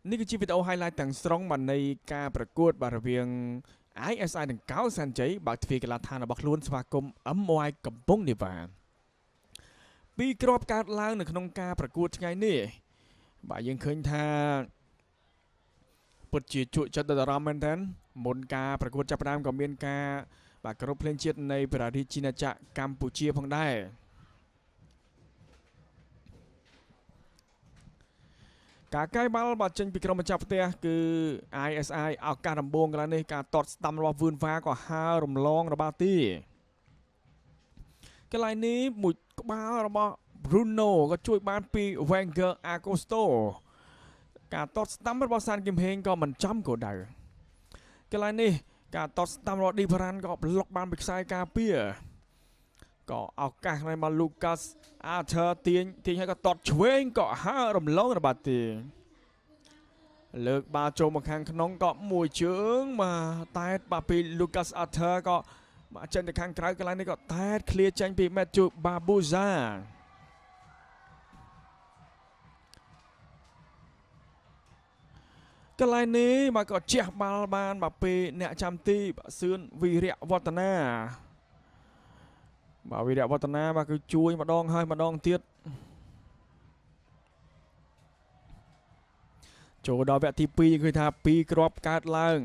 នេះគឺជាវីដេអូ highlight ទាំងស្រុងបាទនៃការប្រកួតបាទរវាង ISI និងកៅសាន់ជ័យបើកទ្វារកីឡាដ្ឋានរបស់ខ្លួនស្វាគមន៍ MY កំពង់នេវ៉ាពីរគ្រាប់កើតឡើងនៅក្នុងការប្រកួតថ្ងៃនេះបាទយើងឃើញថាពិតជាជក់ចិត្តដល់អារម្មណ៍មែនទែនមុនការប្រកួតចាប់ផ្ដើមក៏មានការបាទគោរពភ្លេងជាតិនៃព្រះរាជាណាចក្រកម្ពុជាផងដែរការកែបាល់បាទចេញពីក្រុមម្ចាស់ផ្ទះគឺ ISI ឱកាសដំបូងកន្លែងនេះការតតស្ដាំរបស់វឿនវ៉ាក៏ហើរំលងរបស់ទីកន្លែងនេះមួយក្បាលរបស់ Bruno ក៏ជួយបានពី Wenger Acosto ការតតស្ដាំរបស់សានគឹមហេងក៏មិនចំគោលដៅកន្លែងនេះការតតស្ដាំរបស់ឌីផារ៉ាន់ក៏ប្លុកបានពីខ្សែការពារក៏ឱកាសនេះមក Lucas Arthur ទាញទាញហើយក៏តតឆ្វេងក៏ហើរំលងរបស់ទីលើកបាល់ចូលមកខាងក្នុងក៏មួយជើងបាទតែតបាទពី Lucas Arthur ក៏បាទចេញទៅខាងក្រៅកន្លែងនេះក៏តែតឃ្លាចេញពី Matthew Babuza កន្លែងនេះបាទក៏ជះបាល់បានបាទពីអ្នកចាំទីបាទសឿនវីរៈវឌ្ឍនាបាទវីរៈវឌ្ឍនាបាទគឺជួយម្ដងហើយម្ដងទៀតចូលដល់វគ្គទី2គឺថា2គ្រាប់កើតឡើង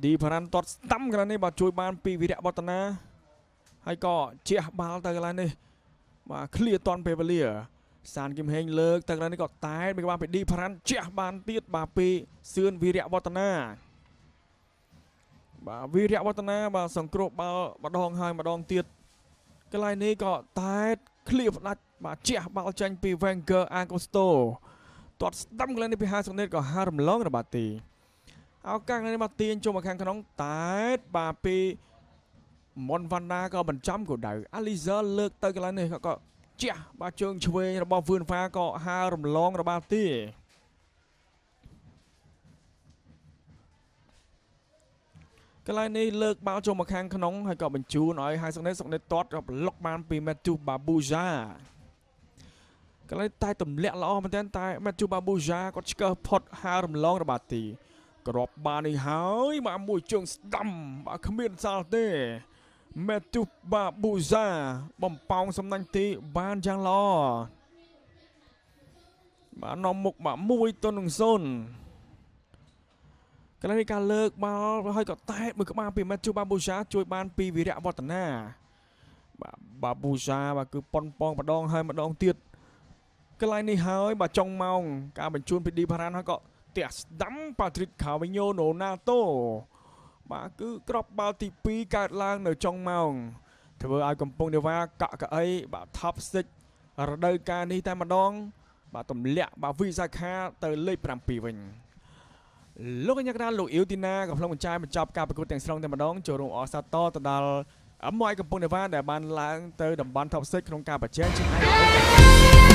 ឌីផារ៉ាន់ទាត់ស្ដាំកន្លែងនេះបាទជួយបានពីវីរៈវឌ្ឍនាហើយក៏ជះបាល់ទៅកន្លែងនេះបាទឃ្លាតន់ពេលវេលាសានគឹមហេងលើកទៅកន្លែងនេះក៏តែមិនបានពីឌីផារ៉ាន់ជះបានទៀតបាទពីសឿនវីរៈវឌ្ឍនាបាទវីរៈវឌ្ឍនាបាទសង្គ្រោះបាល់ម្ដងហើយម្ដងទៀតកន្លែងនេះក៏តែឃ្លាផ្ដាច់បាទជះបាល់ចេញពី Wenger Augusto ទាត់ស្ដាំកន្លែងនេះពី50នេះក៏ហារំលងរបស់ទីឱកាសនេះមកទាញចូលមកខាងក្នុងតែបាទពីមុនវណ្ណាក៏មិនចំគោលដៅអាលីហ្សឺលើកទៅកន្លែងនេះក៏ជះបាទជើងឆ្វេងរបស់វឿនហ្វាក៏ហារំលងរបស់ទីកន្លែងនេះលើកបាល់ចូលមកខាងក្នុងហើយក៏បញ្ជូនឲ្យ50នេះសុកនេះទាត់ក៏ប្លុកបានពី Matthew Babuza កន្លែងតែទម្លាក់ល្អមែនទែនតែ Matthew Babuza គាត់ឆ្កឹះផុតហារំលងរបស់ទីក្របបាននេះហើយបាទមួយជើងស្ដាំបាទគ្មានសល់ទេ Matthew Babuza បំប៉ោងសំណាញ់ទីបានយ៉ាងល្អបាទនាំមុខបាទ1-0កន្លែងនេះការលើកបាល់ហើយក៏តែមួយក្បាលពី Matthew Babuza ជួយបានពីវីរៈវឌ្ឍនាបាទ Babuza បាទគឺប៉ុនប៉ងម្ដងហើយម្ដងទៀតកន្លែងនេះហើយបាទចុងម៉ោងការបញ្ជូនពីឌីផារ៉ានហើយក៏ទះស្ដាំប៉ាទ្រីកខាវីញ៉ូណូណាតូបាទគឺក្របបាល់ទី2កើតឡើងនៅចុងម៉ោងធ្វើឲ្យកំពង់នេវ៉ាកក់កៅអីបាទ top 6រដូវកាលនេះតែម្ដងបាទទម្លាក់បាទវីសាខាទៅលេខ7វិញលោកកញ្ញាកណ្ដាលលោកអ៊ីវទីណាក៏ផ្លុំបញ្ចាយបញ្ចប់ការប្រកួតទាំងស្រុងតែម្ដងចូលរួមអសរតទៅដល់ MY កំពង់នេវ៉ាដែលបានឡើងទៅតំបន់ top 6ក្នុងការប្រជែងជាង